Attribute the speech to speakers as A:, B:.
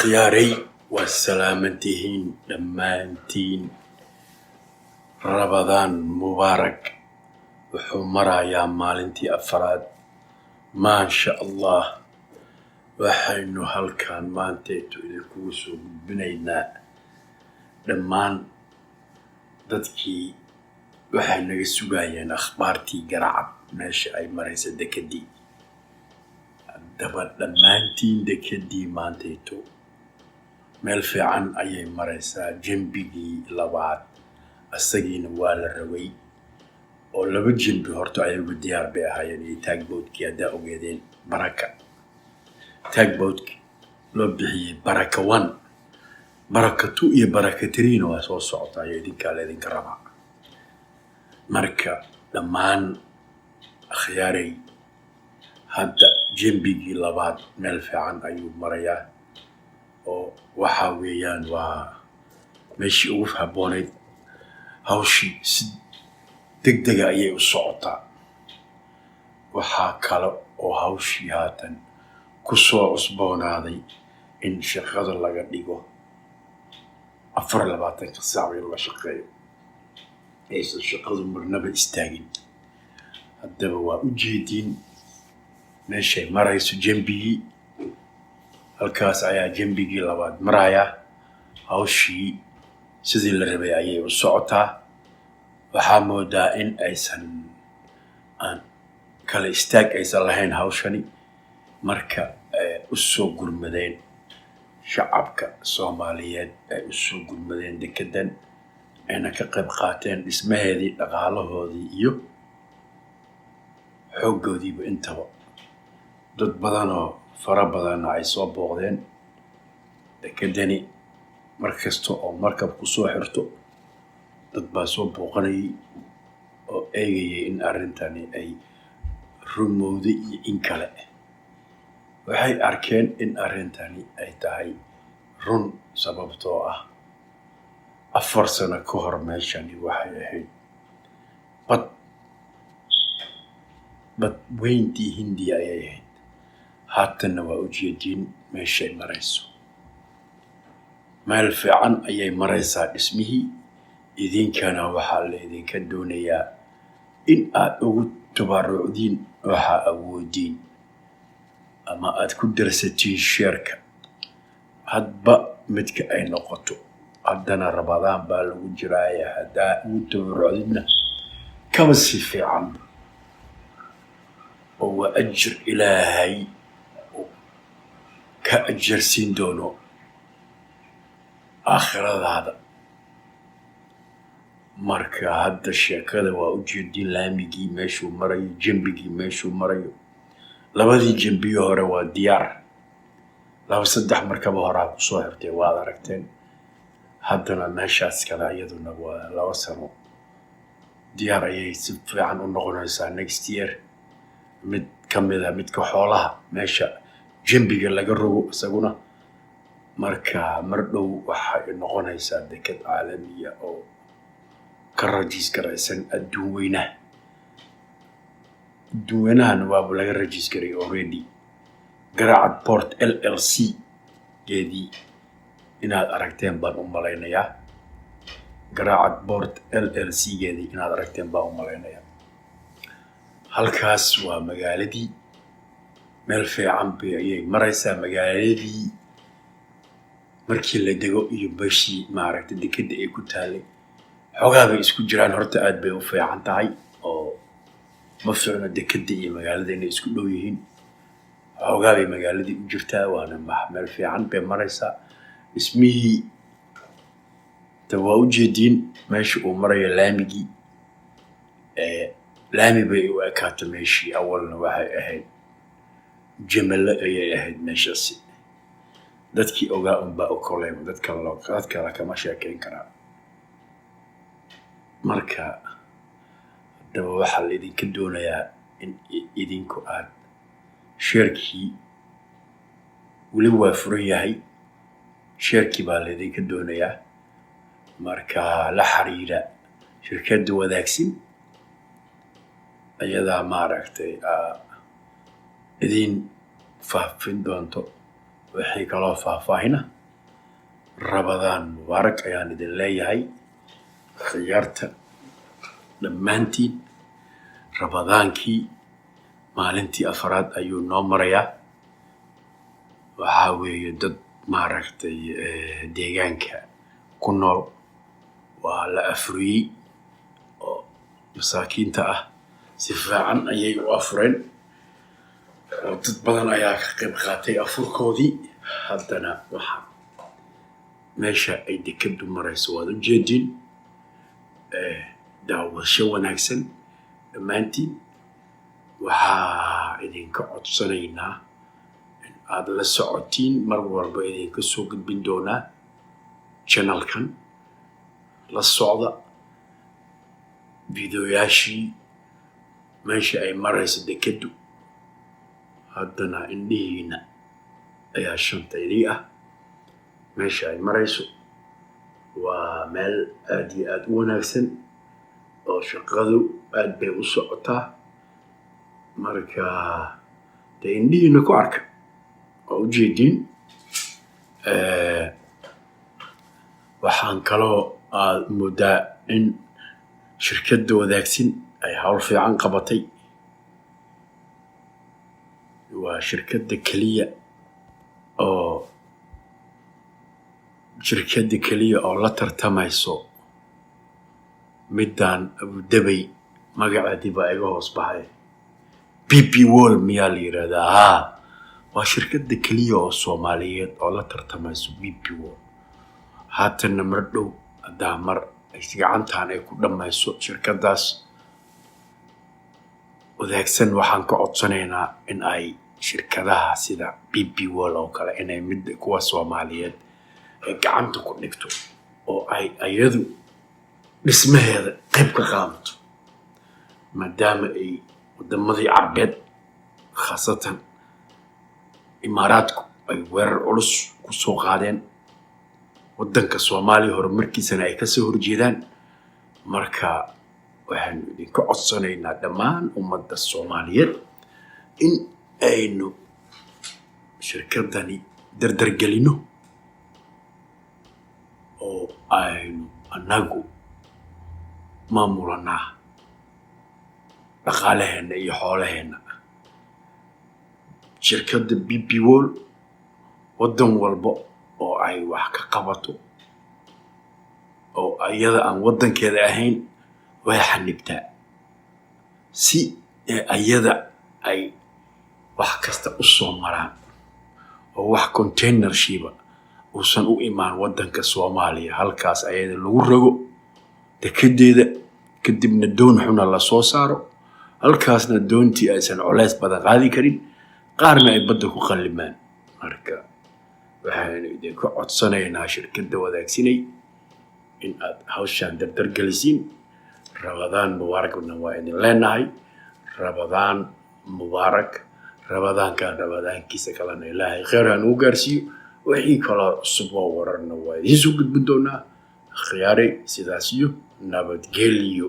A: Akhyaaray, waa salaamantihiin dhammaantiin. Ramadaan mubaarak. Wuxuu marayaa maalintii afaraad, maasha Allah. Waxaynu halkan maanteetu idinkugu soo gudbinaynaa dhammaan dadkii waxay naga sugayeen akhbaartii Garacad, meesha ay maraysa dekedii. Haddaba dhammaantiin, dekedii maantayto meel fiican ayay maraysaa. Jembigii labaad isagiina waa la rabay, oo laba jembi horta ayagu diyaar bay ahaayeen, iyo tugboatkii haddaa ogeedeen, Baraka tugboatki loo bixiyey, Baraka one, Baraka two iyo Baraka threena waa soo socotaa, iyo idinkaa la idinka rabaa. Marka dhammaan akhyaaray, hadda jembigii labaad meel fiican ayuu marayaa, oo waxa weeyaan waa meeshii ugu habboonayd. Hawshii si deg dega ayay u socotaa. Waxaa kale oo hawshii haatan ku soo cusboonaaday in shaqada laga dhigo 24-ka saac in la shaqeeyo, aysan shaqadu marnaba istaagin. Haddaba waa u jeediin meeshay marayso jembigii. Halkaas ayaa jembigii labaad marayaa. Hawshii sidii la rabay ayay u socotaa. Waxaa moodaa in aysan aan kala istaag aysan lahayn hawshani. Marka u soo gurmadeen shacabka Soomaaliyeed, ay u soo gurmadeen dekedan, ayna ka qayb qaateen dhismaheedii, dhaqaalahoodii iyo xooggoodiiba intaba. Dad badanoo fara badanna ay soo booqdeen dekedani. Mar kasta oo markab ku soo xirto, dad baa soo booqanayay oo eegayay in arrintani ay rumowday iyo in kale. Waxay arkeen in arrintani ay tahay run, sababtoo ah 4 sano ka hor meeshani waxay ahayd bad, bad weyntii Hindiya ayay ahayd. Haatanna waa ujeediin meeshay marayso. Meel fiican ayay maraysaa dhismihii. Idinkana waxaa la idinka doonayaa in aad ugu tabarucdiin waxaa awoodiin, ama aad ku darsatiin shareka, hadba midka ay noqoto. Haddana Ramadaan baa lagu jiraaya, haddaa ugu tabarucdidna kaba sii fiican, oo waa ajir Ilaahay uu ka ajarsiin doono aakhiradaada. Marka hadda sheekada waa ujeedin, laamigii meeshuu marayo, jembigii meeshuu marayo. Labadii jembiyo hore waa diyaar. Laba saddex markaba horaa kusoo xirtay, waad aragteen. Haddana meeshaas kale iyaduna waa 2 sano diyaar ayay si fiican u noqonaysaa next year. Mid ka mid a midka xoolaha, meesha jembiga laga rogo isaguna, marka mar dhow waxay noqonaysaa deked caalamiya oo ka registeraysan adduun weynaha. Adduun weynahana waaba laga registeray already. Garacad Port LLC geedii inaad aragteen baan u malaynayaa. Garacad Port LLC geedii inaad aragteen baan u malaynayaa. Halkaas waa magaaladii. Meel fiican bay ayay maraysaa magaaladii. Markii la dego iyo beshii maaragtay dekeda ay ku taalay, xoogaa bay isku jiraan. Horta aad bay u fiican tahay, oo ma fiicno dekeda iyo magaalada inay isku dhow yihiin. Xoogaa bay magaaladii u jirtaa, waana meel fiican bay maraysaa dhismihii. Ta waa ujeediin meesha uu marayo laamigii. Laami bay u ekaata meeshii. Awalna waxay ahayd jamalo ayay ahayd meeshaasi. Dadkii ogaa unbaa u koleyba, dad kale kama sheekeyn karaa. Marka haddaba waxaa la idinka doonayaa in idinku aad sharekii, weli waa furan yahay sharekii, baa laydinka doonayaa. Marka la xiriira shirkadda Wadaagsin, ayadaa maaragtay idin faafin doonto. Wixii kaloo faahfaahina, Ramadaan mubaarak ayaan idin leeyahay, khiyaarta dhammaantiin. Ramadaankii maalintii afaraad ayuu noo marayaa. Waxaa weeye dad maaragtay deegaanka ku nool waa la afuriyey oo masaakiinta ah si fiican ayay u afureen oo dad badan ayaa ka qayb qaatay afurkoodii. Haddana waxaa meesha ay dekadu marayso waad u jeediin. Daawasho wanaagsan dhammaantiin. Waxaa idinka codsanaynaa in aad la socotiin, mar walba idinka soo gudbin doonaa channelkan. La socda videoyaashii meesha ay marayso dekadu. Haddana indhihiina ayaa shanta idii ah. Meesha ay marayso waa meel aad iyo aad u wanaagsan oo shaqadu aad bay u socotaa. Marka dee indhihiina ku arka, waa ujeediin. Waxaan kaloo aad moodaa in shirkadda Wadaagsin ay hawl fiican qabatay. Waa shirkadda keliya oo la tartamayso midaan Abudabay, magaceedii baa iga hoos baxay, DP World miyaa la yidhahdaa? Haa, waa shirkadda keliya oo Soomaaliyeed oo la tartamayso DP World. Haatanna mar dhow haddaa mar ay gacantan ay ku dhammayso shirkaddaas Wadaagsan, waxaan ka codsanaynaa in ay shirkadaha sida DP World oo kale inay mid kuwa Soomaaliyeed ay gacanta ku dhigto oo ay iyadu dhismaheeda qayb ka qaadato, maadaama ay wadamadii Carbeed, khaasatan Imaaraadku, ay weerar culus ku soo qaadeen waddanka Soomaaliya, horumarkiisana ay kasoo horjeedaan. Marka waxaanu idinka codsanaynaa dhammaan ummadda Soomaaliyeed in aynu shirkaddani dardargelino oo aynu annagu maamulanaa dhaqaalaheenna iyo xoolaheenna. Shirkadda DP World waddan walba oo ay wax ka qabato oo iyada aan waddankeeda ahayn way xanibtaa si iyada ay wax kasta u soo maraan oo wax containershiba uusan u imaan waddanka Soomaaliya. Halkaas ayada lagu rogo dekedeeda, kadibna doon xuna la soo saaro, halkaasna doontii aysan culays badan qaadi karin, qaarna ay badda ku qallimaan. Marka waxaynu idinka codsanaynaa shirkadda Wadaagsinay in aad hawshaan dardargelisiin. Ramadaan mubaarakna waa idin leenahay. Ramadaan mubaarak. Ramadaankan ramadaankiisa kalena Ilaahay kheyr ha nugu gaarsiiyo. Wixii kaloo cusub oo wararna waa idiin soo gudbin doonaa. Akhyaaray, sidaas iyo nabadgelyo.